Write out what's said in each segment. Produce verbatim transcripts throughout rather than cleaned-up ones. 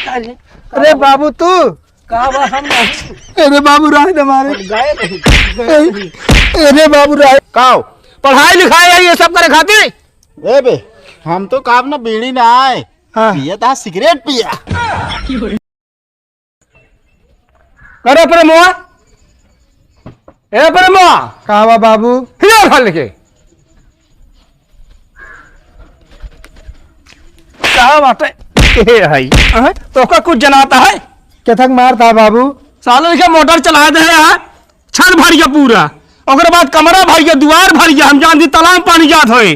अरे बाबू तू। का बा, हम नहीं। अरे बाबू राय न मारे। हम गए नहीं, गए नहीं। अरे बाबू राय। का हो? पढ़ाई लिखाई है ये सब करे खातिर? ए बे, हम तो काम ना बीड़ी ना आए। हाँ। पिया था सिगरेट पिया। अरे प्रेमवा, ए प्रेमवा। का बा बाबू? हिया घर लेके। का बाटे? के है? अहं, तोका कुछ जनाता है? केथक मारता है बाबू? साले के मोटर चला दे है यार, छत भर गया पूरा, ओकरे बाद कमरा भर गया, दुआर भर गया, हम जान दी तालाब पानी जात होए।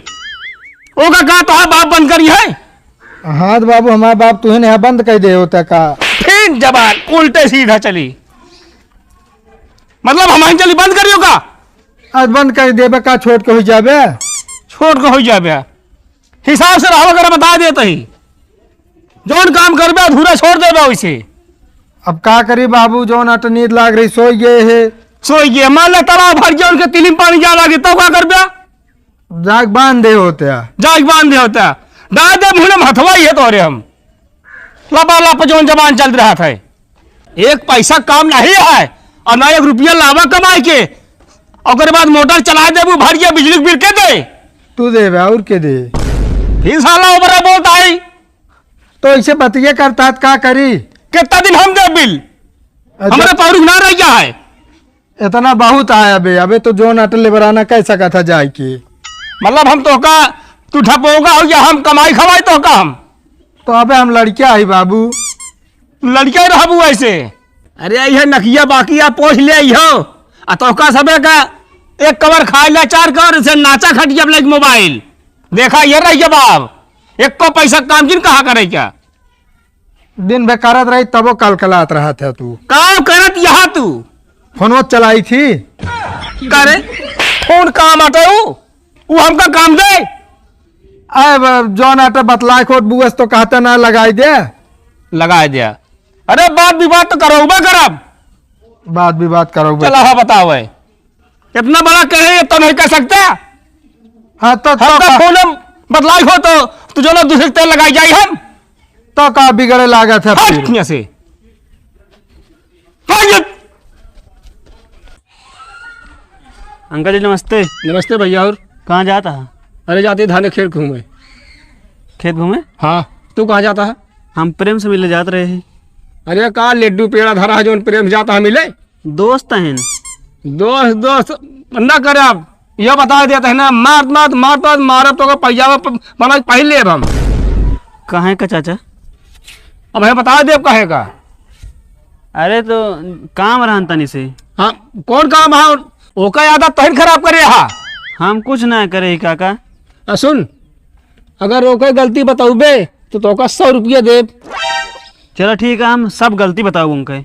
ओका का तोहार बाप बंद करी है? हाँ तो बाबू, हमार बाप तुहे ने बंद कर दे होता का? फिर जबान उल्टे सीधा चली। मतलब हम ही चली बंद करियो का? आज बंद कर देबे का, छोट के हो जाबे? छोट के हो जाबे। हिसाब से रहो, अगर बता देत ही। जौन काम करबे अधूरा छोड़ देबे वैसे। अब का करी बाबू, जौन अट नींद लाग रही, सोई गए है। सोई गए, मान ले तालाब भर गया, उनके तिलिम पानी जा लागे, तब का करबे? जाग बांध दे होते हैं। जाग बांध दे होते हैं। डाल दे मुंह में हथवा ही है तोरे हम। लपा लप जौन जबान चल रहा था। एक पैसा काम नहीं है और ना एक रुपया लावा कमाई के। ओकरे बाद मोटर चला देबू, भर गया बिजली के बिल के दे? तू देबे और के दे? फिर साला ओबरा बोलता है। तो ऐसे बतिये करता है, का करी? कितना दिन हम दे बिल? अच्छा। हमारे पौरुख ना रह गया है। इतना बहुत आया बे, अबे तो जोन अटल लेबराना कह सकत है जाए के। मतलब हम तोहका, तू ढपोगा हो या हम कमाई खवाई तोहका हम? तो अबे हम लड़किया ही बाबू। लड़किया ही रहबू ऐसे? अरे यह नकिया बाकी आप पोछ ले आई हो। आ तोहका सबे का एक कवर खाए ले चार कवर से नाचा खटिया अपने मोबाइल। देखा ये रह गया बाप। एको पैसा काम किन कहा करे क्या? दिन भर करत रही तबो कलकलात रहत है तू। काम करत यहाँ तू? फोनवा चलाई थी। करे? कौन काम आटे उ? उ हमका काम दे? अरे ब-, जौन आटे बतलाए खोट बुअस तो कहते ना लगाई दे। लगाई दे। अरे बात विवाद तो करौबे करब। बात विवाद करौबे। चला हाँ बताओ है। इतना बड़ा कहे ये तो नहीं कर सकता। हाँ, तो, तो हमका का? फोन में बतलाई हो तो तू जो ना दूसरे तेल लगाई जाई हम। तो का बिगड़े लागत है हट फिर? यहाँ से। हट ये। अंकल जी नमस्ते। नमस्ते भैया। और कहाँ जाता है? अरे जाते धान खेत घूमे। खेत घूमे? हाँ। तू कहाँ जाता है? हम प्रेम से मिले जात रहे हैं। अरे का लड्डू पेड़ा धरा है जो प्रेम से जाता है मिले? दोस्त हैं। दोस्त, दोस्त ना करे आप। यह बता देते हैं ना, मारत, मारत, मारत, मारत, मारब तो ओकर पैजामा प-, बना के पहन लेब हम। काहे का चाचा? अब है बता देब काहे का। अरे तो काम रहन तनी से। हाँ, कौन काम है? ओका आदत तहन खराब करे हा। हम कुछ ना करे ही काका। आ सुन, अगर ओकर गलती बतौबे तो तोका सौ रुपया देब। चलो ठीक है, हम सब गलती बताऊ उनके।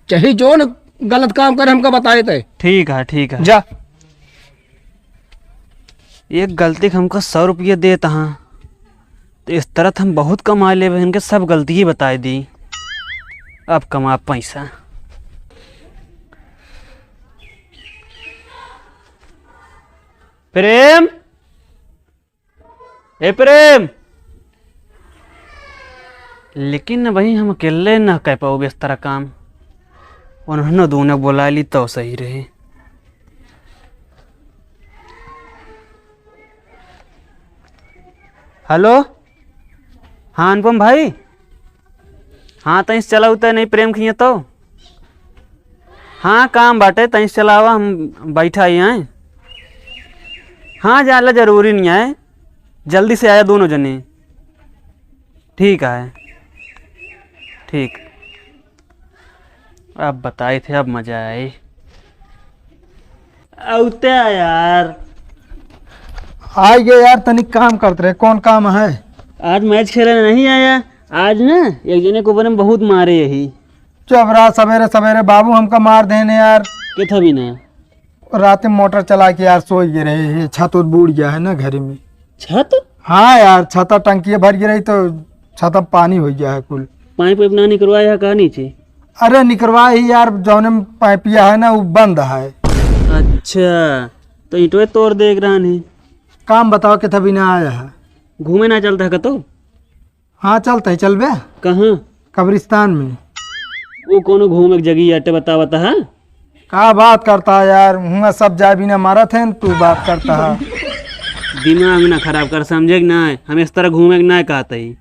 चाहे जोन गलत काम करे हमका बताए ते। ठीक है, ठीक है। जा। एक गलती के हमका सौ रुपया देत हाँ, तो इस तरह हम बहुत कमा लेबे, इनके सब गलती ही बताए दी। अब कमा पैसा। प्रेम, ए प्रेम। लेकिन भाई हम अकेले ना कर पाओ इस तरह काम, उन्होंने दोनों बुला ली तो सही रहे। हेलो, हाँ अनुपम भाई, हाँ तैं से चला उतर नहीं प्रेम खिया तो। हाँ काम बाटे, तैं से चलावा, हम बैठा ही हैं। हाँ जाला जरूरी नहीं है, जल्दी से आया दोनों जने। ठीक है, ठीक। अब बताए थे, अब मजा आए। औते यार। आइ गए यार, तनिक काम करत रहे। कौन काम है? आज मैच खेले नहीं आया। आज ना एक जने को ऊपर में बहुत मारे यही। चुप रहा, सवेरे सवेरे बाबू हमका मार देने यार। के था भी ना? रात में मोटर चला के यार सोई गए रहे, ये छत उत बूड़ गया है ना घर में। छत? हाँ यार, छता टंकिया भर गई रही तो छता पानी हो गया है कुल। पाइप वाइप ना निकरवाया है का नीचे? अरे निकरवा ही यार, जौने में पाइपिया है ना वो बंद है। अच्छा, तो ईंटवे तोड़ देख रहा नहीं। काम बताओ कितना भी ना आया है। घूमे ना चलता है कतो? हाँ, चलत ही, चलबे? कहाँ? कब्रिस्तान में। वो कौनो घूमे के जगह अटे, बतावत है? का बात करत है यार, हुआँ सब जाए बिना मरत हैं, तू बात करत है। दिमाग ना खराब कर, समझे कि ना? हम इस तरह घूमे के ना कहत ही।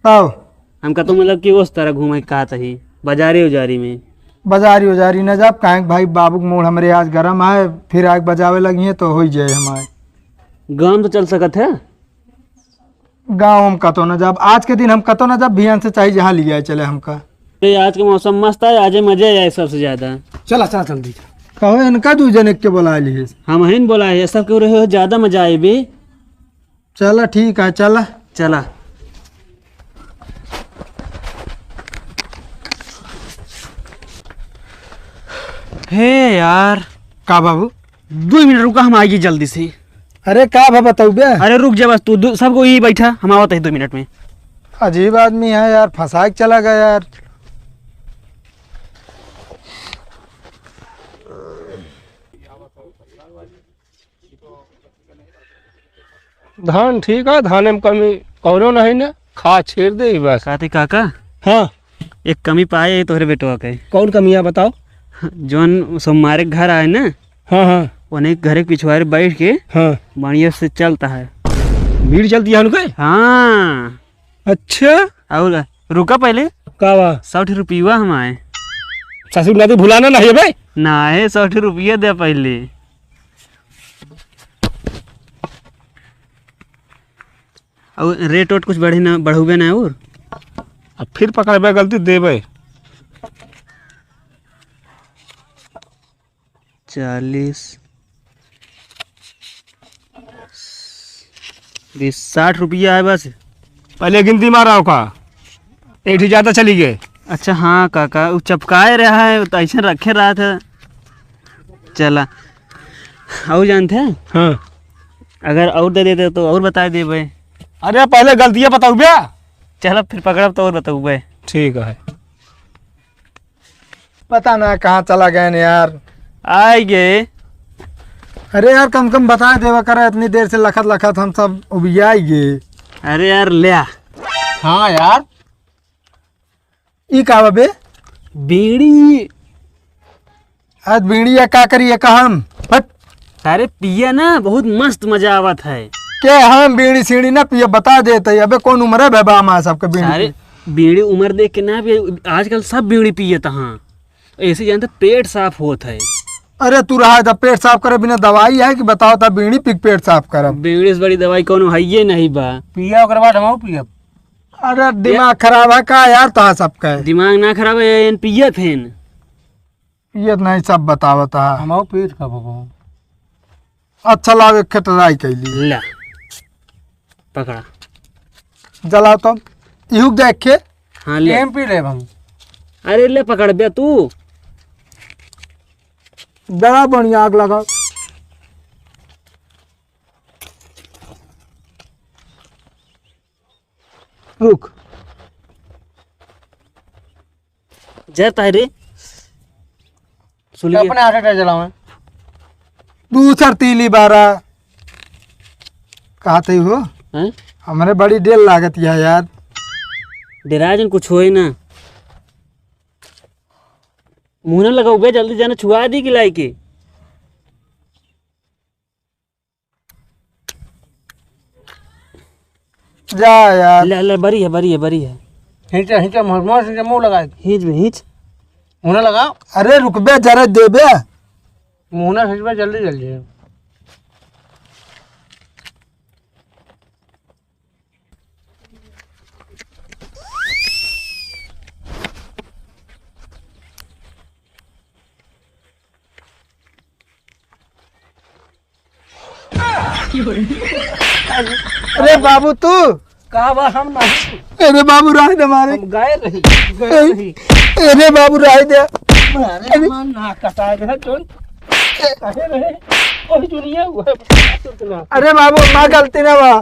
तब? हम कहत, मतलब कि उस तरह घूमे के कहत ही, बाजारी उजारी में। बाजारी उजारी ना जाब, काहे कि भाई बाबू के मूड हमरे आज गरम है, फिर आग बजावे लगी है तो होइ जाए हमारे। गाँव तो चल सकत है। गाँव हम कतो न जाब, आज के दिन हम कतो न जाब, भियान से चाहे जहाँ लिया चले हमका। अरे, आज के मौसम मस्त है, आज मजे आए सबसे ज्यादा। चला, चला, जल्दी। कहो, इनका दू जने के बोला लिहे। हम ही न बोला है, सब के रहे हो, ज्यादा मजा आए बे। चला, ठीक है, चला। चला। हे यार। का बाबू? दो मिनट रुका, हम आइए जल्दी से। अरे का भा बताऊ बे? अरे रुक जा बस, तू दो, सबको यही बैठा, हम आवत है दो मिनट में। अजीब आदमी है यार, फंसा के चला गया यार। धान ठीक है, धाने में कमी कौनो नहीं ना, खा छेड़ दे ही बस। कहते काका, हाँ। एक कमी पाए है तोहरे बेटवा के। कौन कमी है बताओ? जौन सोमवारे के घर आए ना, हाँ, हाँ। उन्हें घरे के पिछवारे बैठ के हाँ। बढ़िया से चलता है। भीड़ चलती है उनके? हाँ। अच्छा। और रुका पहले। का बा? सौ ठे रुपया हम आए। ससुर नाती भुलाना नहीं है बे। ना है, सौ ठे रुपया दे पहले। और रेट वेट कुछ बढ़े ना, बढ़ौबे ना और? अब फिर पकड़बे गलती देबे। चालीस, बीस, साठ रुपया है बस। पहले गिनती मारा ओका, एक ही ज्यादा चली गए। अच्छा हाँ काका, वो चपकाए रहा है, तो ऐसे रखे रहा था। चला, और जानते हैं? हाँ। अगर और दे देते तो और बता देबे। अरे पहले गलतियाँ बताऊ बे। चला फिर पकड़ब तो और बताऊ बे। ठीक है। पता ना कहाँ चला गए न यार। आइ गए। अरे यार, कम कम बता देवा करा, इतनी देर से लखत लखत हम सब उबियाइ गए। अरे यार, ल्या। हाँ यार। ई का बा बे? बीड़ी। आज बीड़ी या का करी, या का हम? हट। अरे पिया ना, बहुत मस्त मजा आवत है। के हम बीड़ी सीड़ी ना पिए, बता देत ही। अबे कौन उम्र है बे बा हमार सबके बीड़ी सारे पिए? बीड़ी उम्र देख के ना पिए, आजकल सब बीड़ी पियत हाँ। ऐसे जानते पेट साफ होत है। अरे तू रहा था पेट साफ करे बिना दवाई है कि बताओ था बीड़ी पी के पेट साफ करब? बीड़ी से बड़ी दवाई कौनो हइये नहीं बा। पिया ओकर बाद हमहू पियब। अरे दिमाग खराब है का यार तोहा सबके? दिमाग ना खराब है, एन पियत हेन। पियत नहीं, सब बतावत है। हमहू पीत का बाबू। अच्छा लाओ, एक ठे try कैली। ला, पकड़ा। जलाओ तो, इहुक देख के। हाँ, ले। एम पी लेब हम। अरे ले, पकड़ बे तू। बड़ा बढ़िया आग लगा। रुक। जय तारे। सुन तो लिया। अपने हाथ अटैक चलावे। दूसर तीली बारा। कहते हो? हैं? हमरे बड़ी डेर लागत है यार। डेरा जन कुछ होए ना। मुंह ना लगाओ बे, जल्दी जाना छुआ दी कि लाई के। जा यार। ले, ले, बरी है, बरी है, बरी है। खींचा, खींचा, मर, मर, खींचा, मुंह लगा। खींच बे, खींच। मुंह ना लगा। अरे रुक बे, जरा दे बे। मुंह ना खींच बे, जल्दी, जल्दी। अरे बाबू तू। का बा हम नहीं। अरे बाबू राय दे मारे। हम गए रही, गए रही। अरे बाबू राय दे। अरे अरे। हमार नाक कटा गया जोन। कहे रहे, कोई दुनिया हुआ है, तुरंत ना। अरे बाबू, हमार गलती ना बा।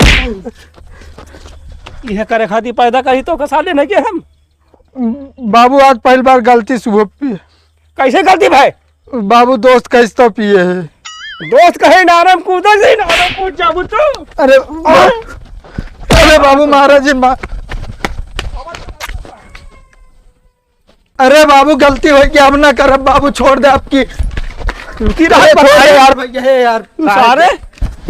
यह करे खातिर पैदा करी तो के साले नहीं के हम। बाबू, आज पहली बार गलती से हुआ पी। कैसे गलती भाई? बाबू, दोस्त कैसे तो पिए है। दोस्त कहे नारम कूदल नहीं, नारम कूद जाबू तू। अरे, अरे बाबू, महाराज जी, मा-, अरे बाबू, गलती होइ गई, अब ना करब बाबू, छोड़ दे आपकी। की अरे रात छोड़ दे बताए? यार भैया, हे यार। तू सारे,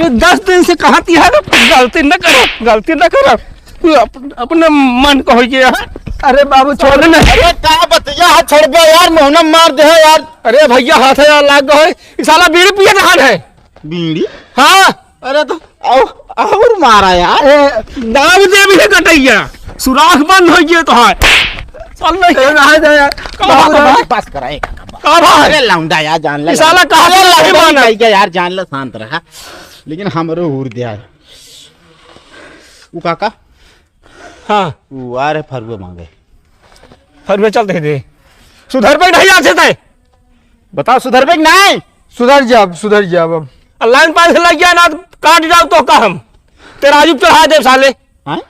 ये दस दिन से कहा थी है ना, गलती न करो, गलती न करो। तू अप-, अपने मन को होइ गया है। अरे बाबू, छोड़ दे ना। अरे का बतिया है, छोड़ दे यार, मुँह न मार दे है यार। अरे भैया, हाथ है यार, लाग गए। ये साला बीड़ी पिए रहा है। बीड़ी? हाँ। अरे तो और, और मारा यार। ए, दाब दे भी है कटैया। सुराख बंद होइ गया तो है। चल नहीं। ए, रहा जा यार। का बाबू, बाबू, रहा। बस करा, एक का भाई? अरे लौंडा यार, जान ले। ई साला कहा अरे से नहीं लौंडा माना? नहीं गया यार, जान ले, शांत रहा। लेकिन हमरो हूर दिया है। उ काका? हाँ। उ आ रहे फरुआ मांगे। फरुआ चल दे दे। सुधर पे नहीं आते थे। बताओ, सुधर पे कि नहीं? सुधर जाब, सुधर जाब अब। आ लाइन पास लग गया ना, तो काट जाओ तो का हम? तेरा आजू चढ़ा दे साले। हाँ?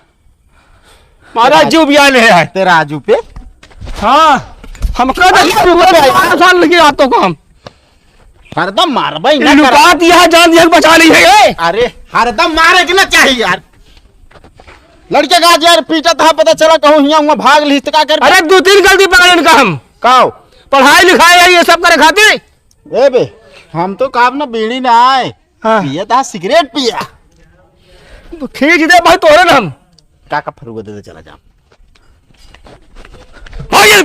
महाराज जी उबिया ले है। तेरा आजू पे? हाँ। हमका तो आजू पे। साल लगे आतो का हम। हरदम मारबे ना लुका कर। दिया, जान दिया, बचा ली है ये। अरे, हरदम मारे के ना चाहिए यार। लड़के का आज यार पीटा था, पता चला कहूँ हियाँ हुआँ भाग ली, तो का कर? अरे, दो तीन गलती पकड़ इनका हम। काओ? पढ़ाई लिखाई है ये सब करे खातिर। ए बे, हम तो काम ना बीड़ी ना आए। हाँ। पिया था, सिगरेट पिया। तो खींच दे भाई तोहरे ना हम। काका फरुआ दे दे, चला जा। भाई,